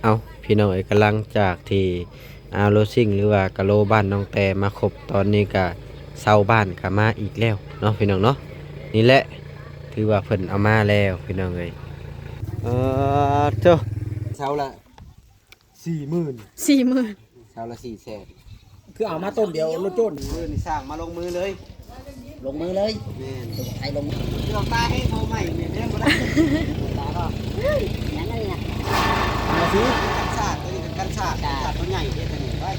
ເອົາ ພີ່ນ້ອງເອີຍ ກະຫຼັງຈາກທີ່ອາໂລຊິງ ຫຼືວ່າກະໂລບ້ານນ້ອງແຕ່ມາຄົບ ຕອນນີ້ກະຊາວບ້ານກະມາອີກແລ້ວເນາະ ພີ່ນ້ອງເນາະ. ນີ້ແຫຼະ ຖືວ່າເພິ່ນເອົາມາແລ້ວ ພີ່ນ້ອງເອີຍ. ເອີ ໂທ້ ເຊົາລະສີ່ໝື່ນ ສີ່ໝື່ນ ເຊົາລະສີ່ແສນ. ຄືເອົາມາຕົ້ນດຽວລົດໂຈນ ມື້ນີ້ສ້າງມາລົງມືເລີຍ ລົງມືເລີຍ. ແມ່ນ ໃຫ້ລົງມື ດວງຕາໃຫ້ເຂົາໃໝ່ແມ່ນບໍ່ໄດ້ ດວງຕາກໍຍັງອັນນີ້ນະ ມາຊິ ກັນຊາດ ຕົວນີ້ກັນຊາດ ກັນຊາດຕົວໃຫຍ່ເດ້ ຕົວນີ້ໄວ້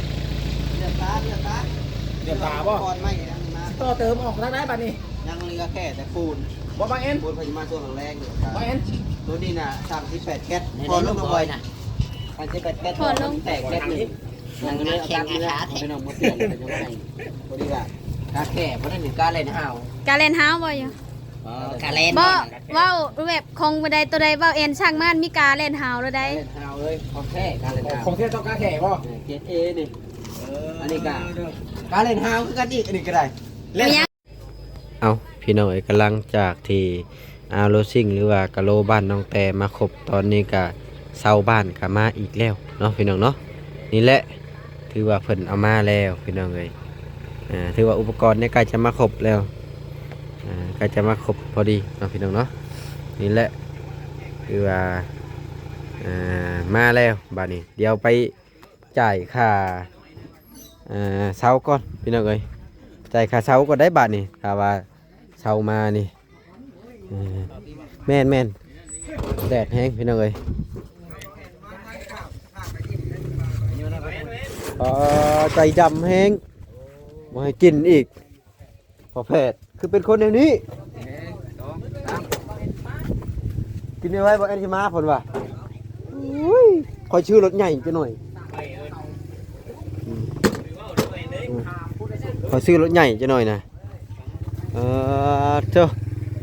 ດວງຕາ ດວງຕາ ດວງຕາບໍ່ ກ່ອນໃໝ່ ມາ ຕໍ່ເຕີມອອກທາງໃດບັດນີ້? ຍັງເຫຼືອແຄ່ແຕ່ປູນ ບໍ່ ບໍ່ແມ່ນ ປູນເພິ່ນຊິມາຊ່ວງແລງໆ ບໍ່ແມ່ນ ຕົວນີ້ນະ ສາມສິບແປດແກັດ ພໍລົງ ບໍ່ ບໍ່ ນະ ສາມສິບແປດແກັດ ພໍລົງ ແຕກແກັດໜຶ່ງ. ມັນແຂ່ງອາຄາ ພີ່ນ້ອງມາປ່ຽນເປັນຈັ່ງໃດ ພໍດີວ່າກາແຂ່ບໍ່ໄດ້ ຫຼືກາແລ່ນຫາວ ກາແລ່ນຫາວບໍ່ຢູ່ ອໍ ກາແລ່ນບໍ່ ບໍ່ ເວົ້າແບບຂອງຜູ້ໃດຕົວໃດ ເວົ້າແອນຊ່າງມັນ ມີກາແລ່ນຫາວແລ້ວໃດ ກາແລ່ນຫາວເລີຍ ຂອງແທ້ ກາແລ່ນຫາວ ຂອງແທ້ຕ້ອງກາແຂ່ບໍ່ ເອີ ເກຣດເອນີ້ ເອີ ອັນນີ້ກາ ກາແລ່ນຫາວຄືກັນອີກ ອັນນີ້ກໍໄດ້ ແລ່ນຫາວ. ເອົ້າ ພີ່ນ້ອງເອີຍ ກະຫຼັງຈາກທີ່ອາໂລຊິງ ຫຼືວ່າກະໂລບ້ານນ້ອງແຕ່ມາຄົບ ຕອນນີ້ກະຊາວບ້ານກະມາອີກແລ້ວເນາະ ພີ່ນ້ອງເນາະ. ນີ້ແຫຼະ ຖືວ່າເພິ່ນເອົາມາແລ້ວ ພີ່ນ້ອງເອີຍ. ເອີ ຖືວ່າອຸປະກອນນີ້ໃກ້ຈະມາຄົບແລ້ວ ເອີ ໃກ້ຈະມາຄົບພໍດີເນາະ ພີ່ນ້ອງເນາະ. ນີ້ແຫຼະ ຖືວ່າ ເອີ ມາແລ້ວ ບາດນີ້ ດຽວໄປ ຈ່າຍຄ່າ ເອີ ເຊົ່າກ່ອນ ພີ່ນ້ອງເອີຍ ຈ່າຍຄ່າເຊົ່າກ່ອນໄດ໋ບາດນີ້ ຖ້າວ່າເຊົ່າມານີ້ ເອີ ແມ່ນໆ ແດດແຮງ ພີ່ນ້ອງເອີຍ. ອໍ ໃຈດຳແຮງ ບໍ່ໃຫ້ກິນອີກ. ພໍ່ແພດ ຄືເປັນຄົນແນວນີ້ ກິນໄວໆ ບໍ່ແອນຊິມາ ເພິ່ນວ່າ. ໂອ້ຍ ຂ້ອຍຊື້ລົດໃຫຍ່ຈັກໜ້ອຍ ອືມ ອືມ ຂ້ອຍຊື້ລົດໃຫຍ່ຈັກໜ້ອຍນະ. ເອີ ໂທ້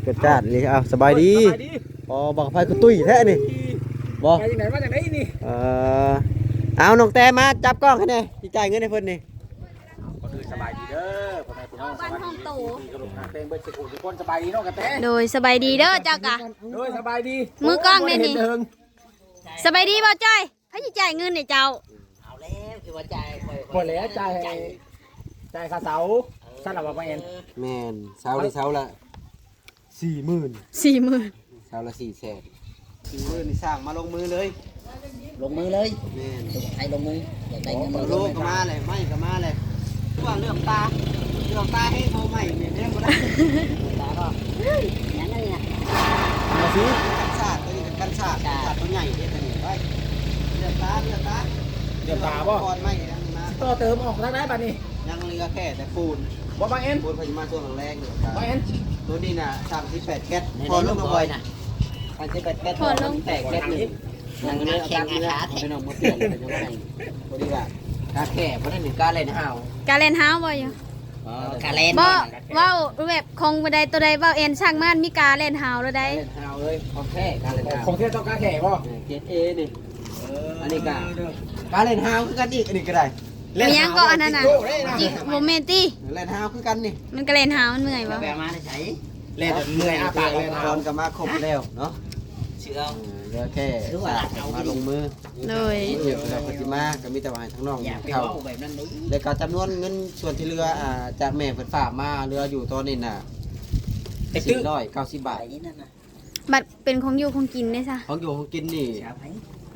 ເກີດຈາດອີ່ຫຼີ. ເອົ້າ ສະບາຍດີ ສະບາຍດີ. ອໍ ບັກໄຟຄືຕຸ້ຍແທ້ນີ້ ບໍ່ ໄປຈັ່ງໃດມາຈັ່ງໃດນີ້. ເອີ ເອົາ ນ້ອງແຕມາຈັບກ້ອງໃຫ້ແດ່ ຊິຈ່າຍເງິນໃຫ້ເພິ່ນນີ້. ກ່ອນອື່ນສະບາຍດີເດີພໍ່ແມ່ພີ່ນ້ອງ ສະບາຍດີ ທີ່ເຄົາລົບຮັກແພງເບິດສູ່ຜູ້ທຸກຄົນ. ສະບາຍດີນ້ອງກະແຕ. ໂດຍ ສະບາຍດີເດີເຈົ້າກະ. ໂດຍ ສະບາຍດີ. ມື້ກ້ອງແດ່ນີ້ ສະບາຍດີບໍ່ຈ້ອຍ? ໃຜຊິຈ່າຍເງິນໃຫ້ເຈົ້າ? ເອົາແລ້ວ ຄືວ່າຈ່າຍ ຂ້ອຍ ຂ້ອຍແລ້ວ ຈ່າຍໃຫ້ ຈ່າຍຄ່າເຊົ່າ. ຊັ້ນລະວ່າບໍ່ແອນ ແມ່ນ ເຊົ່ານີ້ເຊົ່າລະ ສີ່ໝື່ນ ສີ່ໝື່ນ ເຊົ່າລະສີ່ແສນ. ມື້ນີ້ສ້າງມາລົງມືເລີຍ ລົງມືເລີຍ. ແມ່ນ ໃຫ້ລົງມື ຢາກໄດ້ເງິນ ໂລກະມາແຫຼະ ໄມ້ກະມາແຫຼະ. ວ່າເຫຼືອບຕາ ເຫຼືອບຕາໃຫ້ເຂົາໃໝ່ແມ່ນບໍ່ໄດ້ ຕາກໍຍັງອັນນີ້ນະ ມາຊິ ກັນຊາດ ຕົວນີ້ກັນຊາດ ກັນຊາດຕົວໃຫຍ່ເດ້ ຕົວນີ້ໄວ້ ເຫຼືອບຕາ ເຫຼືອບຕາ ເຫຼືອບຕາບໍ່ ກ່ອນໃໝ່ ມາ ຕໍ່ເຕີມອອກທາງໃດບັດນີ້? ຍັງເຫຼືອແຄ່ແຕ່ປູນ ບໍ່ ບໍ່ແອນ ປູນເພິ່ນຊິມາຊ່ວງແລງໆ ບໍ່ແອນ ຕົວນີ້ນະ ສາມສິບແປດແກັດ ພໍລົງບໍ່ ບໍ່ນະ ສາມສິບແປດແກັດ ພໍລົງ ແຕກແກັດໜຶ່ງ. ມັນແຂ່ງອາຄາ ພີ່ນ້ອງມາປ່ຽນເປັນຈັ່ງໃດ ພໍດີວ່າກາແຂ່ບໍ່ໄດ້ ຫຼືກາແລ່ນຫາວ ກາແລ່ນຫາວບໍ່ຢູ່ ອໍ ກາແລ່ນບໍ່ ເວົ້າແບບຂອງຜູ້ໃດຕົວໃດ ເວົ້າແອນຊ່າງມັນ ມີກາແລ່ນຫາວແລ້ວໃດ ກາແລ່ນຫາວເລີຍ ຂອງແທ້ ກາແລ່ນຫາວ ຂອງແທ້ຕ້ອງກາແຂ່ບໍ່ ເອີ ເກຣດເອນີ້. ເອີ ອັນນີ້ກະ ກາແລ່ນຫາວຄືກັນອີກ ອັນນີ້ກະໄດ້. ແລ່ນຫາວ ອີຫຍັງເກາະອັນນັ້ນນະ ຈິໂກເດ້ນະ ຈິ ບໍ່ແມ່ນຕິ ແລ່ນຫາວຄືກັນນີ້ ມັນກະແລ່ນຫາວ ມັນເມື່ອຍບໍ່? ແປມາແຕ່ໃສ? ແລ່ນແບບເມື່ອຍອ້າປາກແລ່ນຫາວ ອຸປະກອນກະມາຄົບແລ້ວເນາະ ເຊື່ອ ເອີ ເຫຼືອແຄ່ ຄືວ່າ ສາກ ເອົາ ມາລົງມື ໂດຍ ມື້ອື່ນເພິ່ນກະຊິມາ ກະມີແຕ່ວ່າໃຫ້ທາງນ້ອງ ຢ່າໄປເວົ້າແບບນັ້ນເດີ ແລ້ວກະຈຳນວນເງິນສ່ວນທີ່ເຫຼືອ ອ່າ ຈາກແມ່ເພິ່ນຝາກມາ ເຫຼືອຢູ່ຕອນນີ້ນະ ໄປຊື້ ສີ່ຮ້ອຍເກົ້າສິບບາດ ໄປນັ້ນນະ. ບັດເປັນຂອງຢູ່ຂອງກິນເດ້ຊະ? ຂອງຢູ່ຂອງກິນນີ້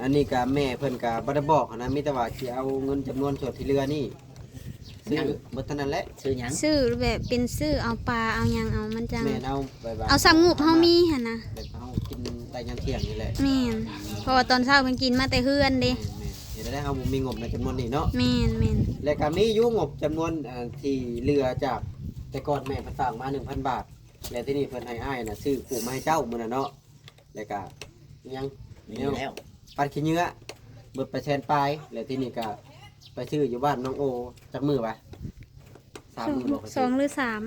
ອັນນີ້ກະແມ່ເພິ່ນກະບໍ່ໄດ້ບອກຫັ້ນນະ ມີແຕ່ວ່າຊິເອົາເງິນຈຳນວນສ່ວນທີ່ເຫຼືອນີ້ ຊື້ ຫຍັງ ເບິດເທົ່ານັ້ນແຫຼະ. ຊື້ຫຍັງ? ຊື້ແບບເປັນຊື້ເອົາປາເອົາຫຍັງເອົາ ມັນຈັ່ງ ແມ່ນ ເອົາແບບວ່າ ເອົາສ່ຳງົບເຮົາມີຫັ້ນນະ ແບບເຮົາກິນໄດ້ຍາມທ່ຽງນີ້ແຫຼະ. ແມ່ນ ເພາະວ່າຕອນເຊົ້າເພິ່ນກິນມາແຕ່ເຮືອນເດ້. ແມ່ນໆ ເຮັດໄດ້ ເຮົາບໍ່ມີງົບໃນຈຳນວນນີ້ເນາະ. ແມ່ນໆ ແລະກະມີຢູ່ງົບຈຳນວນ ອ່າ ທີ່ເຫຼືອຈາກແຕ່ກ່ອນແມ່ເພິ່ນຝາກມາໜຶ່ງພັນບາດ ແລ້ວທີນີ້ເພິ່ນໃຫ້ອ້າຍນະຊື້ປູມາໃຫ້ເຈົ້າມື້ນັ້ນເນາະ ແລ້ວກະຫຍັງ ນີ້ແລ້ວ ປັດຂີ້ເຫຍື້ອ ເບິດໄປແສນປາຍ ແລ້ວທີນີ້ກະໄປຊື້ຢູ່ບ້ານນ້ອງໂອ ຈັກມື້ວະ ສາມມື້ບໍ່ ສອງ ຫຼືສາມ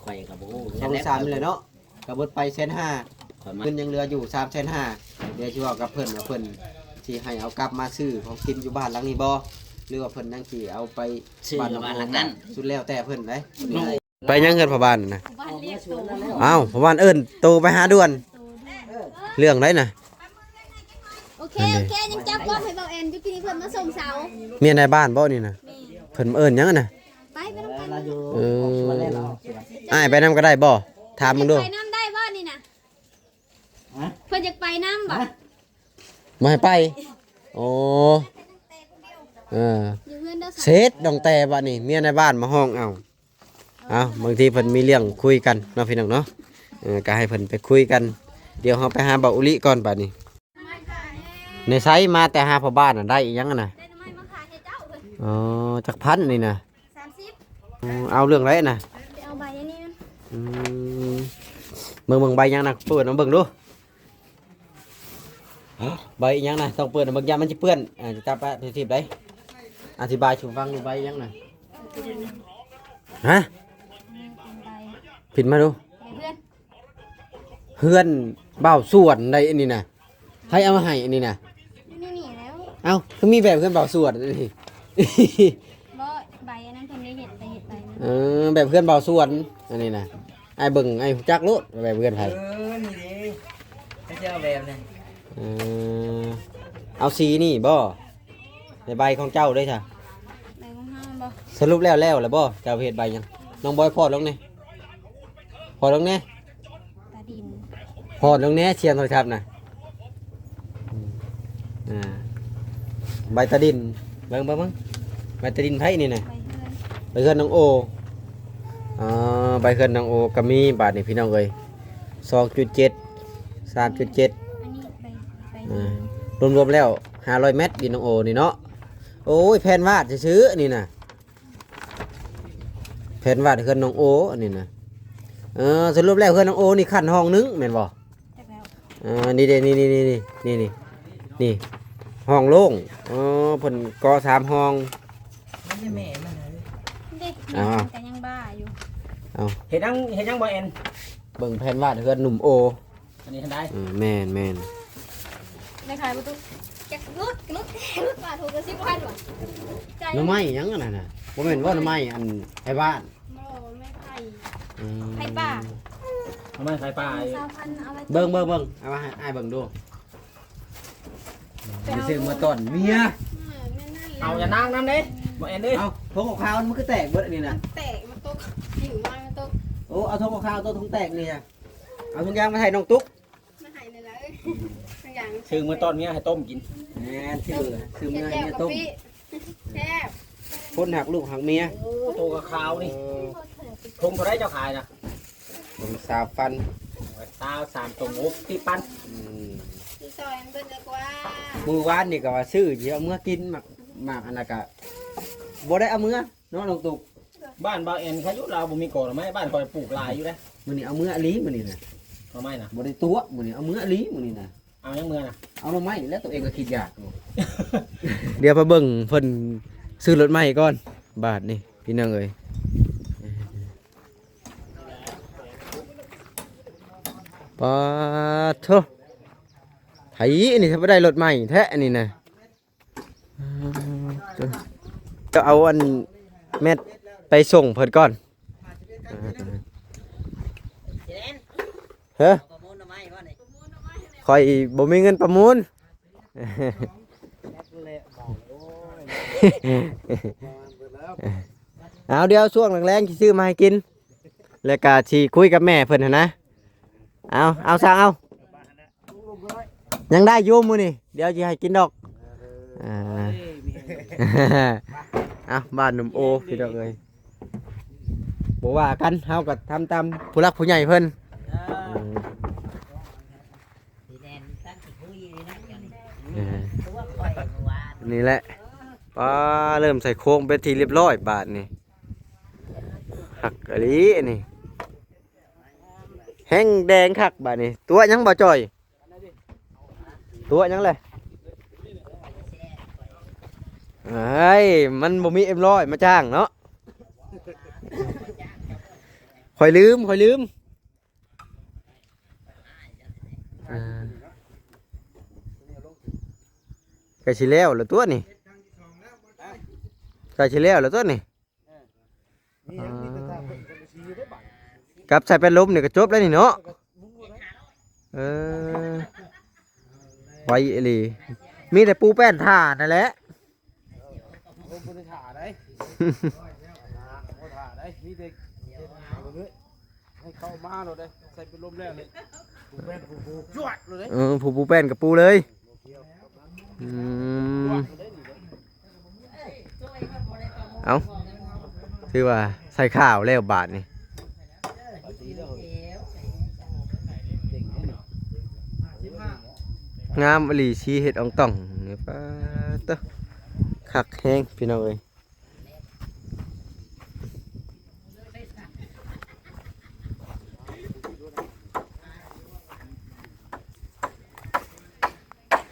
ຂ້ອຍກະບໍ່ຮູ້ ສອງ ສາມນີ້ແຫຼະເນາະ ກະເບິດໄປແສນຫ້າ ເງິນຍັງເຫຼືອຢູ່ສາມແສນຫ້າ ດຽວຊິເວົ້າກັບເພິ່ນວ່າເພິ່ນຊິໃຫ້ເອົາກັບມາຊື້ຂອງກິນຢູ່ບ້ານຫຼັງນີ້ບໍ່ ຫຼືວ່າເພິ່ນຍັງຊິເອົາໄປ ຊື້ ບ້ານນ້ອງໂອ ບ້ານຫຼັງນັ້ນ ສຸດແລ້ວແຕ່ເພິ່ນເດ້. ໄປຫຍັງເຮືອນພໍ່ບ້ານນະ? ອ້າວ ພໍ່ບ້ານເອີ້ນໂຕໄປຫາດ່ວນ. ເລື່ອງໃດນະ? ໂອ ໂອເຄ ໂອເຄ ຍັງຈັບກ້ອງໃຫ້ເບົາແອນຢູ່ ທີ່ນີ້ເພິ່ນມາສົ່ງເສົາ. ເມຍນາຍບ້ານບໍ່ນີ້ນະ? ແມ່ນ. ເພິ່ນເອີ້ນຫຍັງນະ? ໄປ ໄປນຳກັນ. ເອີ ອ້າຍໄປນຳກໍໄດ້ບໍ່? ຖາມເບິ່ງດູ. ໄປນຳໄດ້ບໍ່ນີ້ນະ? ຮະ? ເພິ່ນຢາກໄປນຳບໍ່? ຮະ? ບໍ່ໃຫ້ໄປ. ໂອ້ ເອີ ຢູ່ເຮືອນເດີ. ເສັດຕັ້ງແຕ່ບັດນີ້ ເມຍນາຍບ້ານມາຮ້ອງເອົາ. ເອົ້າ ບາງທີເພິ່ນມີເລື່ອງຄຸຍກັນເນາະ ພີ່ນ້ອງເນາະ. ເອີ ກໍໃຫ້ເພິ່ນໄປຄຸຍກັນ. ດຽວເຮົາໄປຫາເບົາອຸລິກ່ອນບາດນີ້. ໃນໄສມາແຕ່ຫາພໍ່ບ້ານນະ ໄດ້ອີ່ຫຍັງນະ? ໄດ້ໜໍ່ໄມ້ມາຂາຍໃຫ້ເຈົ້າເພິ່ນ. ອໍ ຈັກພັນນີ້ນະ? ສາມສິບ. ອໍ ເອົາເລື່ອງໃດນະ? ໄປເອົາໃບອັນນີ້. ອືມ ເບິ່ງ ເບິ່ງໃບຫຍັງນະ? ເປີດມາເບິ່ງດູ. ໃບອີ່ຫຍັງນະ? ຕ້ອງເປີດໃຫ້ເບິ່ງ ຢ້ານມັນຊິເປື້ອນ. ອ່າ ຈັບໄປທີ່ໄດ. ອະທິບາຍສູ່ຟັງດູ ໃບອີ່ຫຍັງນະ? ຮະ? ເປັນໃບ ພິມມາດູ. ເຮືອນ ເຮືອນບ່າວສວນໃດອັນນີ້ນະ? ໃຜເອົາມາໃຫ້ອັນນີ້ນະ? ຢູ່ໃນນີ້ແລ້ວ. ເອົ້າ ຄືມີແບບເຮືອນບ່າວສວນອັນນີ້? ບໍ່ ໃບອັນນັ້ນເພິ່ນໄດ້ເຮັດ ໄປເຮັດໃບມາ. ເອີ ແບບເຮືອນບ່າວສວນອັນນີ້ນະ. ອ້າຍເບິ່ງ ອ້າຍຮູ້ຈັກໂລດ ແບບເຮືອນໃຜ. ເອີ ນີ້ເດ້ ເຂົາເຈົ້າເອົາແບບນີ້. ເອີ ເອົາສີນີ້ບໍ່? ໃນໃບຂອງເຈົ້າເດ້ຊະ. ໃບຂອງເຮົາບໍ່? ສະຫຼຸບແລ້ວ ແລ້ວລະບໍ່? ເຈົ້າເຮັດໃບຫຍັງ? ນ້ອງບອຍພອດລົງແດ່ ພອດລົງແດ່. ຕາດິນ ພອດລົງແດ່ ສຽງໂທລະສັບນະ. ອ່າ ໃບຕາດິນ ເບິ່ງ ເບິ່ງ ເບິ່ງ ໃບຕາດິນໃຜນີ້ນະ? ໃບເຮືອນ ໃບເຮືອນນ້ອງໂອ. ອໍ ໃບເຮືອນນ້ອງໂອກໍມີບາດນີ້ ພີ່ນ້ອງເອີຍ. ສອງຈຸດເຈັດ ສາມຈຸດເຈັດ. ອັນນີ້ໃບ ໃບ ອ່າ ລວມໆແລ້ວຫ້າຮ້ອຍແມັດ ດິນນ້ອງໂອນີ້ເນາະ. ໂອ້ຍ ແຜ່ນວາດຊື່ໆນີ້ນະ. ແຜນວາດເຮືອນນ້ອງໂອອັນນີ້ນະ. ເອີ ສະຫຼຸບແລ້ວເຮືອນນ້ອງໂອນີ້ຂັ້ນຫ້ອງໜຶ່ງແມ່ນບໍ່? ຈັກແລ້ວ. ເອີ ນີ້ເດ້ ນີ້ ນີ້ ນີ້ ນີ້ ຫ້ອງໂລ່ງ. ເອີ ເພິ່ນກໍ່ສາມຫ້ອງ. ມັນແມ່ມັນນະ. ເດ້ ອ່າ ມັນກໍຍັງບ້າຢູ່. ເອົາ ເຮັດຫຍັງ ເຮັດຫຍັງບໍ່ແອນ? ເບິ່ງແຜນວາດເຮືອນໜຸ່ມໂອ. ອັນນີ້ຫັ້ນໄດ໋. ເອີ ແມ່ນໆ. ໄດ້ຂາຍບໍ່ຕຸ? ຈັກຫຼຸດ ຫຼຸດ ຫຼຸດບາດຫົກສິບພັນຫວາ. ໜໍ່ໄມ້ຫຍັງອັນນັ້ນນະ? ບໍ່ແມ່ນບໍ່ໜໍ່ໄມ້ອັນໄທບ້ານ? ບໍ່ ໄມ້ໄຜ່. ອືມ ໄຜ່ປ່າ. ເອົາໄມ້ໄຜ່ປ່າ. ຊາວພັນ ເອົາໄວ້ ເບິ່ງ ເບິ່ງ ເບິ່ງ ເອົາມາໃຫ້ອ້າຍເບິ່ງດູ. ໄປຊື້ມາຕ້ອນເມຍ. ເອີ ແມ່ນນັ້ນແຫຼະ. ເອົາຢ່ານາງນຳເດ້ ບໍ່ແອນເດ້. ເອົາ ຖົງຂາວໆ ມັນຄືແຕກເບິດອັນນີ້ນະ? ມັນແຕກ ມັນຕົກ ຫິ້ວມາ ມັນຕົກ. ໂອ້ ເອົາຖົງຂາວໆ ຕົວຖົງແຕກນີ້. ເອົາຖົງຢາງມາໃຫ້ນ້ອງຕຸກ. ມາໃຫ້ແດ່ລະເອີຍ ທຸກຢ່າງ. ຊື້ມາຕ້ອນເມຍໃຫ້ຕົ້ມກິນ. ແມ່ນ ຊື້ ຊື້ມາໃຫ້ເມຍຕົ້ມ. ແຊບ. ຄົນຮັກລູກຮັກເມຍ. ໂອ້ ໂຕຂາວໆນີ້. ເອີ ຖົງເທົ່າໃດເຈົ້າຂາຍນະ? ຖົງຊາວພັນ. ຊາວ ສາມຖົງຫົກສິບພັນ. ອືມ ຊື້ຊອຍເພິ່ນດີກວ່າ. ມື້ວານນີ້ກໍວ່າຊື້ຊິເອົາເມືອກິນ ໝາກ ໝາກອັນນັ້ນກະບໍ່ໄດ້ເອົາເມືອ. ເນາະ ນ້ອງຕຸກ. ບ້ານບ່າວແອນເຂົາຢູ່ລາວບໍ່ມີກອໜໍ່ໄມ້ ບ້ານຂ້ອຍປູກຫຼາຍຢູ່ເດ້. ມື້ນີ້ເອົາເມືອະລີມື້ນີ້ນະ ໜໍ່ໄມ້ນະ. ບໍ່ໄດ້ຕົວະ ມື້ນີ້ເອົາເມືອອະລີມື້ນີ້ນະ. ເອົາຫຍັງເມືອນະ? ເອົາໜໍ່ໄມ້ແລ້ວ ຕົວເອງກໍຄິດຢາກ. ດຽວໄປເບິ່ງເພິ່ນຊື້ລົດໃໝ່ກ່ອນບາດນີ້ ພີ່ນ້ອງເອີຍ. ປາດໂທ້ ໄຜອັນນີ້ ຖ້າບໍ່ໄດ້ລົດໃໝ່ແທ້ອັນນີ້ນະ. ຈະເອົາອັນແມັດໄປສົ່ງເພິ່ນກ່ອນ. ເຮີ ຂ້ອຍບໍ່ມີເງິນປະມູນ. ເອົາ ດຽວຊ່ວງແລງໆຊິຊື້ມາໃຫ້ກິນ ແລ້ວກະຊິຄຸຍກັບແມ່ເພິ່ນຫັ້ນນະ. ເອົາ ເອົາ ຊ່າງເອົາ. ຍັງໄດ້ຢູ່ມື້ນີ້ ດຽວຊິໃຫ້ກິນດອກ. ເອີ ເອົາ ບ້ານໜຸ່ມໂອ ພີ່ນ້ອງເອີຍ ບໍ່ວ່າກັນ ເຮົາກໍທຳຕາມຜູ້ຫຼັກຜູ້ໃຫຍ່ເພິ່ນ. ເອີ ນີ້ແຫຼະ ປ້າ ເລີ່ມໃສ່ໂຄງເປັນທີ່ຮຽບຮ້ອຍບາດນີ້. ຄັກອີ່ຫຼີອັນນີ້ ແຮງແດງຄັກບາດນີ້. ຕົວະຫຍັງບໍ່ຈ່ອຍ? ຕົວະຫຍັງແຫຼະ? ເອີຍ ມັນບໍ່ມີເອັມຮ້ອຍມາຈ້າງເນາະ. ຂ້ອຍລືມ ຂ້ອຍລືມ. ອ່າ ໃກ້ຊິແລ້ວແລ້ວຕົວະນີ້ ໃກ້ຊິແລ້ວແລ້ວຕົວະນີ້. ອ່າ ກັບສາຍແປນລົມນີ້ກໍຈົບແລ້ວນີ້ເນາະ. ເອີ ໄວອີ່ຫຼີ ມີແຕ່ປູແປ້ນຖ້ານັ້ນແຫຼະ. ໂອ້ ບໍ່ໄດ້ຖ້າໃດ ບໍ່ຖ້າໃດ ມີແຕ່ເຮັດເອົາເລີຍ ໃຫ້ເຂົ້າມາໂລດເດ້ ໃສ່ເປັນລົມແລ້ວນີ້ ປູແປ້ນ ປູ ປູ ຈວດໂລດເດ້. ເອີ ຜູ້ປູແປ້ນກໍປູເລີຍ. ອືມ ເອົ້າ ຖືວ່າໃສ່ຂາວແລ້ວບາດນີ້. ງາມອີ່ຫຼີ ສີເຫັດອອງຕອງນີ້ ປາດໂທ້ ຄັກແຮງພີ່ນ້ອງເອີຍ.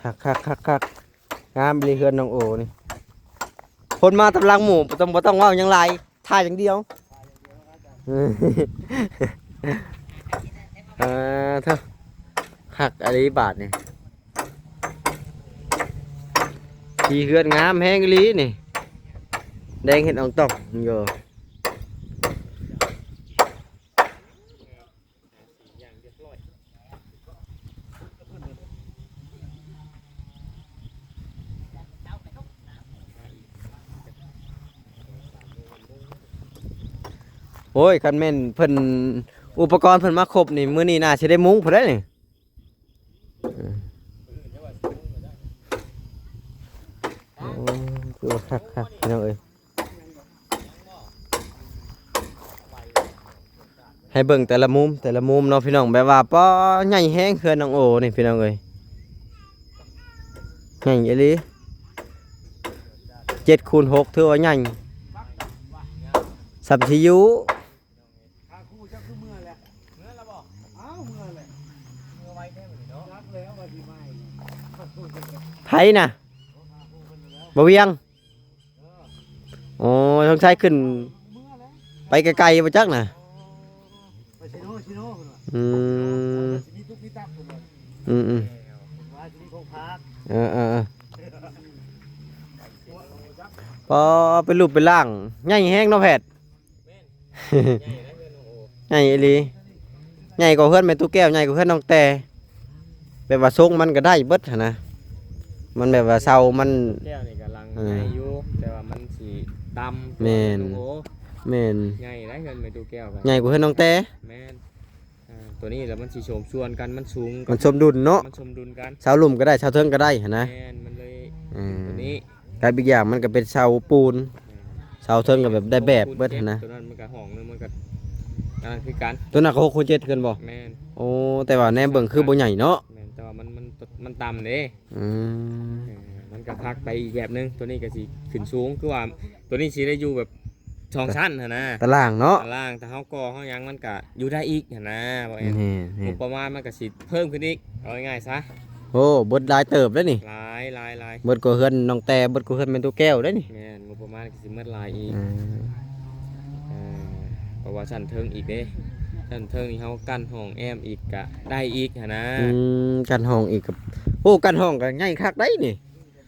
ຄັກໆໆໆ ງາມອີ່ຫຼີເຮືອນນ້ອງໂອນີ້. ຄົນມາຕາມຫຼັງໝູ່ ບໍ່ຕ້ອງ ບໍ່ຕ້ອງເວົ້າຫຍັງຫຼາຍ ຖ່າຍຢ່າງດຽວ. ເອີ ເອີ ເຖິ ຄັກອີ່ຫຼີບາດນີ້. ທີ່ເຮືອນງາມແຮງອີ່ຫຼີນີ້ ແດງເຫັດອອງຕອງຢູ່. ໂອ້ຍ ຄັນແມ່ນເພິ່ນ ອຸປະກອນເພິ່ນມາຄົບນີ້ ມື້ນີ້ໜ້າຊິໄດ້ມຸງພຸ້ນແຫຼະນີ້. ເອີ ໂອ້ ຄືວ່າຄັກໆ ພີ່ນ້ອງເອີຍ. ໃຫ້ເບິ່ງແຕ່ລະມຸມ ແຕ່ລະມຸມເນາະພີ່ນ້ອງ ແບບວ່າ ປ້າ ໃຫຍ່ແຮງເຮືອນນ້ອງໂອນີ້ພີ່ນ້ອງເອີຍ ໃຫຍ່ອີ່ຫຼີ. ເຈັດຄູນຫົກ ຖືວ່າໃຫຍ່ ສ່ຳທີ່ຢູ່. ໃຜນະ? ບໍ່ວຽງ. ອໍ ສົງໄສຂຶ້ນໄປໄກໆບໍ່ຈັກນະ. ອືມ ອືມໆ ເອີໆໆ ປໍ ເປັນຮູບເປັນຮ່າງ ໃຫຍ່ແຮງເນາະແພດ. ໃຫຍ່ອີ່ຫຼີ ໃຫຍ່ກວ່າເຮືອນແມ່ຕູ້ແກ້ວ ໃຫຍ່ກວ່າເຮືອນນ້ອງແຕ່ ແບບວ່າຊົງມັນກໍໄດ້ເບິດຫັ້ນນະ ມັນແບບວ່າເສົາມັນ ແກ້ວນີ້ກຳລັງໃຫຍ່ຢູ່ ແຕ່ວ່າມັນຊິຕ່ຳ. ແມ່ນ ແມ່ນ ໃຫຍ່ໄດ໋ເຮືອນແມ່ຕູ້ແກ້ວ ໃຫຍ່ກວ່າເຮືອນນ້ອງແຕ່. ແມ່ນ ອ່າ ຕົວນີ້ລະມັນຊິສົມສ່ວນກັນ ມັນສູງ ມັນສົມດຸນເນາະ ມັນສົມດຸນກັນ ເສົາລຸ່ມກໍໄດ້ ເສົາເທິງກໍໄດ້ຫັ້ນນະ. ແມ່ນ ມັນເລີຍ ອືມ ຕົວນີ້ ກັບອີກຢ່າງມັນກໍເປັນເສົາປູນ ເສົາເທິງກໍແບບໄດ້ແບບເບິດຫັ້ນນະ. ຕົວນັ້ນມັນກໍຫ້ອງໜຶ່ງ ມັນກໍອັນນັ້ນຄືກັນ ຕົວນັ້ນກໍຫົກຄູນເຈັດຄືກັນບໍ່? ແມ່ນ ໂອ້ ແຕ່ວ່າແນມເບິ່ງຄືບໍ່ໃຫຍ່ເນາະ. ແມ່ນ ແຕ່ວ່າມັນ ມັນ ມັນຕ່ຳເດ້. ອືມ ເອີ ມັນກໍພັກໄປອີກແບບໜຶ່ງ ຕົວນີ້ກໍຊິຂຶ້ນສູງ ຄືວ່າຕົວນີ້ຊິໄດ້ຢູ່ແບບ ສອງຊັ້ນຫັ້ນນະ ຕາລ່າງເນາະ ຕາລ່າງ ຖ້າເຮົາກໍ່ເຮົາຫຍັງມັນກະຢູ່ໄດ້ອີກຫັ້ນນະ ບໍ່ແອນ. ແມ່ນໆ ງົບປະມານມັນກະຊິເພີ່ມຂຶ້ນອີກ ເອົາງ່າຍໆຊະ. ໂອ້ ເບິດຫຼາຍເຕີບເດ້ນີ້ ຫຼາຍໆໆ ເບິດກວ່າເຮືອນນ້ອງແຕ່ ເບິດກວ່າເຮືອນແມ່ຕູ້ແກ້ວເດ້ນີ້. ແມ່ນ ງົບປະມານກະຊິໝົດຫຼາຍອີກ. ອືມ ເອີ ເພາະວ່າຊັ້ນເທິງອີກເດ້ ຊັ້ນເທິງນີ້ເຮົາກັ້ນຫ້ອງແອ້ມອີກກະໄດ້ອີກຫັ້ນນະ. ອືມ ກັ້ນຫ້ອງອີກກະ ໂອ້ ກັ້ນຫ້ອງກະໃຫຍ່ຄັກໄດ໋ນີ້.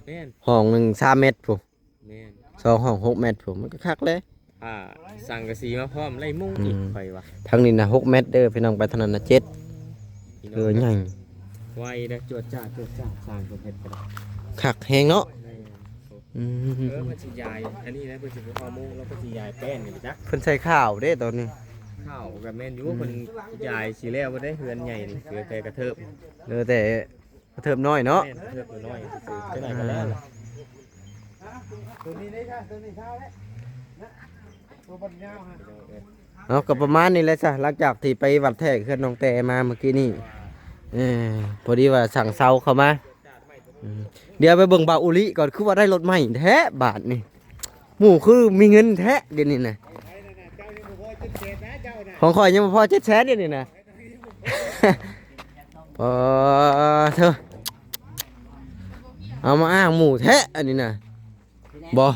ແມ່ນ ຫ້ອງໜຶ່ງສາມແມັດພຸ້ນ. ແມ່ນ ສອງຫ້ອງຫົກແມັດພຸ້ນ ມັນກໍຄັກແຫຼະ. ອ່າ ສັງກະສີມາພ້ອມ ໄລ່ມຸງອີກ ອືມ ຂ້ອຍວ່າ ທາງນີ້ນະຫົກແມັດເດີພີ່ນ້ອງ ໄປທາງນັ້ນນະເຈັດ. ພີ່ນ້ອງ ເອີ ໃຫຍ່ ໄວເດີ ຈວດຈາດ ຈວດຈາດ ສ້າງເພິ່ນເຮັດກໍໄດ້ ຄັກແຮງເນາະ. ແມ່ນ ອືມ ເອີ ເພິ່ນຊິຢາຍ ອັນນີ້ນະ ເພິ່ນຊິບໍ່ເອົາມຸງ ແລ້ວເພິ່ນຊິຢາຍແປ້ນນີ້ໄປຈັກ ເພິ່ນໃສ່ຂາວເດ້ຕອນນີ້. ຂາວກໍແມ່ນຢູ່ ອືມ ເພິ່ນຢາຍຊິແລ້ວບໍ່ໄດ້ ເຮືອນໃຫຍ່ນີ້ ເຫຼືອແຕ່ກະເທີບ ເຫຼືອແຕ່ ກະເທີບນ້ອຍເນາະ. ແມ່ນ ກະເທີບນ້ອຍຊື່ໆ ຈັກໜ້ອຍກໍແລ້ວລະ. ໂຕນີ້ເດ້ ໂຕນີ້ເຊົາແລ້ວນະ ໂຕບັນຍາວຫັ້ນ. ເນາະ ກໍປະມານນີ້ແຫຼະຊະ ຫຼັງຈາກທີ່ໄປວັດແທກເຮືອນນ້ອງແຕ່ມາເມື່ອກີ້ນີ້ ເອີ ພໍດີວ່າສັ່ງເຊົາເຂົ້າມາ. ອືມ ດຽວໄປເບິ່ງບ່າວອຸລິກ່ອນ ຄືວ່າໄດ້ລົດໃໝ່ແທ້ບາດນີ້ ໝູ່ຄືມີເງິນແທ້ດຽວນີ້ນະ. ຂອງຂ້ອຍຍັງບໍ່ພໍເຈັດແສນດຽວນີ້ນະ. ປາໂທ້ ເອົາມາອ້າງໝູ່ແທ້ອັນນີ້ນະ. ບໍ່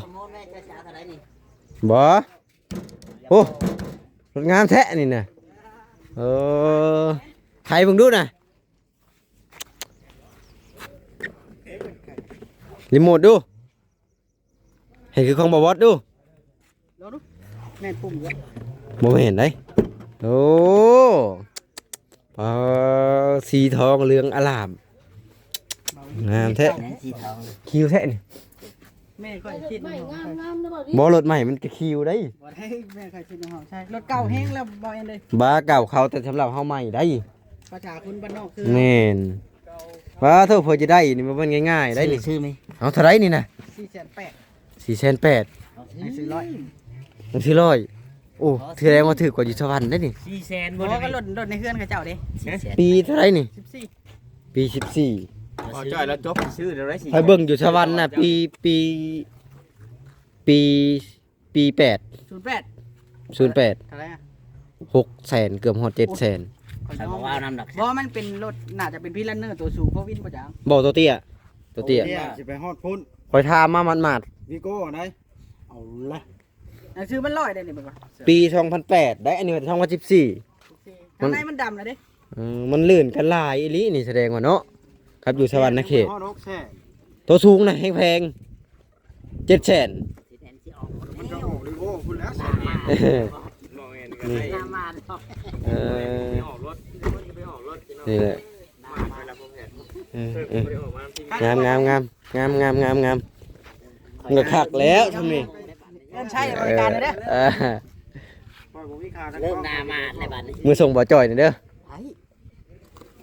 ບໍ່ ໂອ້ ລົດງາມແທ້ອັນນີ້ນະ. ເອີ ໄຂເບິ່ງດູນະ ຣີໂມດດູ. ໃຫ້ຄືຂອງບ່າວບອດດູ ລອງດູ ແມ່ນປຸ່ມຢູ່ບໍ່? ບໍ່ແມ່ນໃດ໋. ໂອ້ ປາ ສີທອງເຫຼືອງອາລາມ. ບ່າວ ງາມແທ້ ສີທອງ ຄິວແທ້ນີ້. ແມ່ຂ້ອຍຄິດໃນຫ້ອງໃສ່ ບໍ່ ລົດໃໝ່ມັນກໍຄິວໄດ໋. ບໍ່ໄດ້ ແມ່ຂ້ອຍຄິດໃນຫ້ອງໃສ່ ລົດເກົ່າແຮງແລ້ວບໍ່ແອນເດີ ບ້າ ເກົ່າເຂົາ ແຕ່ສຳລັບເຮົາໃໝ່ໄດ໋. ພາສາຄົນບ້ານນອກຄື ແມ່ນ. ວ້າໂທ້ ເພື່ອຈະໄດ້ນີ້ ມັນບໍ່ແມ່ນງ່າຍໆໄດ໋ນີ້. ຊື້ ຊື້ໄໝ? ເອົາເທົ່າໃດນີ້ນະ? ສີ່ແສນແປດ ສີ່ແສນແປດ. ເອົາຊື້ຮ້ອຍ ຊື້ຮ້ອຍ. ໂອ້ ແສດງວ່າຖືກກວ່າຢູ່ສະຫວັນໄດ໋ນີ້. ສີ່ແສນບໍ່ໄດ້ ບໍ່ ກໍລົດ ລົດໃນເຮືອນເຂົາເຈົ້າເດ້. ຮະ? ສີ່ແສນ ປີເທົ່າໃດນີ້? ສິບສີ່ ປີສິບສີ່. ບໍ່ຈ່ອຍລາວຈົບຊື້ແລ້ວໄດ້ສີ່ແສນ. ຂ້ອຍເບິ່ງຢູ່ສະຫວັນນະ ປີ ປີ ປີ ປີແປດ ສູນແປດ ສູນແປດ ເທົ່າໃດອະ? ຫົກແສນ ເກືອບຮອດເຈັດແສນ. ໂອ້ຍ ຂ້ອຍບໍ່ເວົ້ານຳດອກ ບໍ່ ມັນເປັນລົດ ໜ້າຈະເປັນພີລັນເນີ ໂຕສູງກວ່າວິນບໍ່ຈັກ ບໍ່ ໂຕເຕ້ຍ ໂຕເຕ້ຍ. ໂຕເຕ້ຍ ຊິໄປຮອດພຸ້ນ. ຂ້ອຍຖາມມາໝາດໆ ວີໂກ້ໄດ໋. ເອົາລະ ໜັງສືມັນຮ້ອຍໄດ໋ນີ້ເບິ່ງກ່ອນ ປີສອງພັນແປດໄດ໋ ອັນນີ້ສອງພັນສິບສີ່. ໂອເຄ ມັນ ທາງໃນມັນດຳແລ້ວເດ້. ເອີ ມັນລື່ນກັນຫຼາຍອີ່ຫຼີນີ້ ສະແດງວ່າເນາະ ຄັບຢູ່ສະຫວັນນະເຂດ. ຮອດຫົກແສນ ໂຕສູງນະແຮງແພງ ເຈັດແສນ. ມັນກໍອອກລີໂວພຸ້ນແລ້ວ ເອີ ນີ້ ໜ້າມານ ເອີ ນີ້ແຫຼະ ເອີ ເອີ ງາມໆໆ ງາມໆໆ ມັນກໍຄັກແລ້ວຊ່ຳນີ້. ເອີ້ນໃຊ້ບໍລິການເດີ ເອີ ຂ້ອຍບໍ່ມີຄ່າທັງ ເລີ່ມໜ້າມານແລ້ວບັດນີ້ ມື້ສົ່ງບໍ່ຈ່ອຍນີ້ເດີ. ໄອ້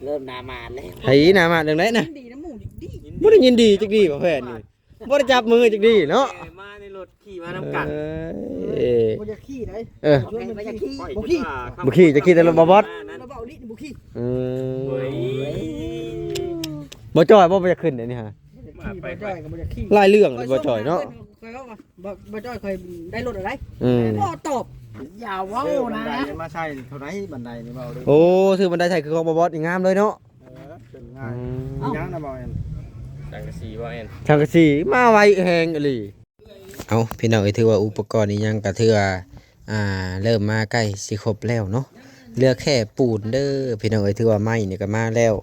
ເລີ່ມໜ້າມານແລ້ວ ໄຜໜ້າມານເລື່ອງໃດນະ? ດີນຳໝູ່ດີ ບໍ່ໄດ້ຍິນດີຈັກດີບໍ່ແພນນີ້ ບໍ່ໄດ້ຈັບມືຈັກດີເນາະ. ມາໃນລົດຂີ່ມານຳກັນ ເອີຍ ບໍ່ຢາກຂີ່ໄດ໋. ເອີ ບໍ່ຢາກຂີ່ ບໍ່ຂີ່ ບໍ່ຂີ່ ຈະຂີ່ແຕ່ລົດບໍ່ບອດ ບໍ່ຂີ່. ອືມ ບໍ່ຈ່ອຍບໍ່ ບໍ່ຢາກຂຶ້ນເດນີ້ຫາ ບໍ່ຈ່ອຍກໍບໍ່ຢາກຂີ່ ຫຼາຍເລື່ອງເລີຍບໍ່ຈ່ອຍເນາະ. ຂ້ອຍເວົ້າວ່າ ບໍ່ ບໍ່ຈ່ອຍ ຂ້ອຍໄດ້ລົດແລ້ວໄດ໋. ອືມ ບໍ່ຕອບ ຢ່າເວົ້ານະ ຊື້ບັນໄດມາໃສ່ເທົ່າໃດ ບັນໄດນີ້ເວົ້າເລີຍ. ໂອ້ ຊື້ບັນໄດໃສ່ຄືຂອງບໍ່ບອດນີ້ງາມເລີຍເນາະ. ເອີ ເປັນງາມ. ອືມ ອີຫຍັງນະ ບໍ່ແມ່ນ ສັງກະສີ ບໍ່ແມ່ນ ສັງກະສີ ມາໄວແຮງອີ່ຫຼີ. ເອົ້າ ພີ່ນ້ອງເອີຍ ຖືວ່າອຸປະກອນອີຫຍັງກໍຖືວ່າ ອ່າ ເລີ່ມມາໃກ້ຊິຄົບແລ້ວເນາະ ເຫຼືອແຄ່ປູນເດີພີ່ນ້ອງເອີຍ. ຖືວ່າໄມ້ນີ້ກໍມາແລ້ວ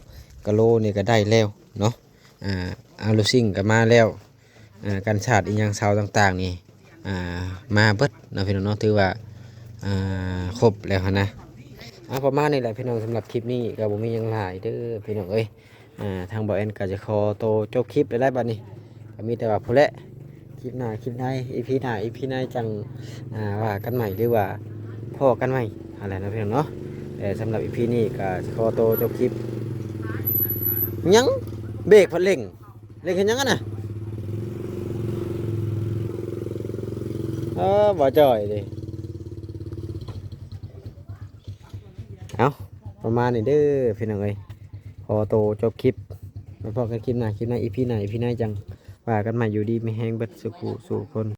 ກະໂຫຼນີ້ກໍໄດ້ແລ້ວເນາະ ອ່າ ອາລູຊິງກໍມາແລ້ວ ອ່າ ກັນຊາດອີ່ຫຍັງ ເສົາຕ່າງໆນີ້ ອ່າ ມາເບິດເນາະພີ່ນ້ອງເນາະ. ຖືວ່າ ອ່າ ຄົບແລ້ວຫັ້ນນະ. ອ່າ ປະມານນີ້ແຫຼະພີ່ນ້ອງ ສຳລັບຄລິບນີ້ກໍບໍ່ມີຫຍັງຫຼາຍເດີພີ່ນ້ອງເອີຍ. ອ່າ ທາງບ່າວແອນກໍຈະຂໍໂຕຈົບຄລິບແລ້ວບັດນີ້ ກໍມີແຕ່ວ່າພຸ້ນແຫຼະ ຄລິບໜ້າຄລິບໃນ ອີພີໜ້າອີພີໃນຈັ່ງ ອ່າ ວ່າກັນໃໝ່ ຫຼືວ່າພໍ້ກັນໃໝ່ຫັ້ນແຫຼະເນາະພີ່ນ້ອງເນາະ. ແຕ່ສຳລັບອີພີນີ້ກໍຊິຂໍໂຕຈົບຄລິບ. ຫຍັງ ເບຣກພັດເລັ່ງ ເລັ່ງເຮັດຫຍັງຫັ້ນນະ? ເອີ ບໍ່ຈ່ອຍເດ້. ເອົ້າ ປະມານນີ້ເດີພີ່ນ້ອງເອີຍ ຂໍໂຕຈົບຄລິບ ໄວ້ພໍ້ກັນຄລິບໜ້າຄລິບໃນ ອີພີໜ້າອີພີໃນ ຈັ່ງວ່າກັນໃໝ່. ຢູ່ດີມີແຮງເບິດສູ່ຜູ້ສູ່ຄົນ.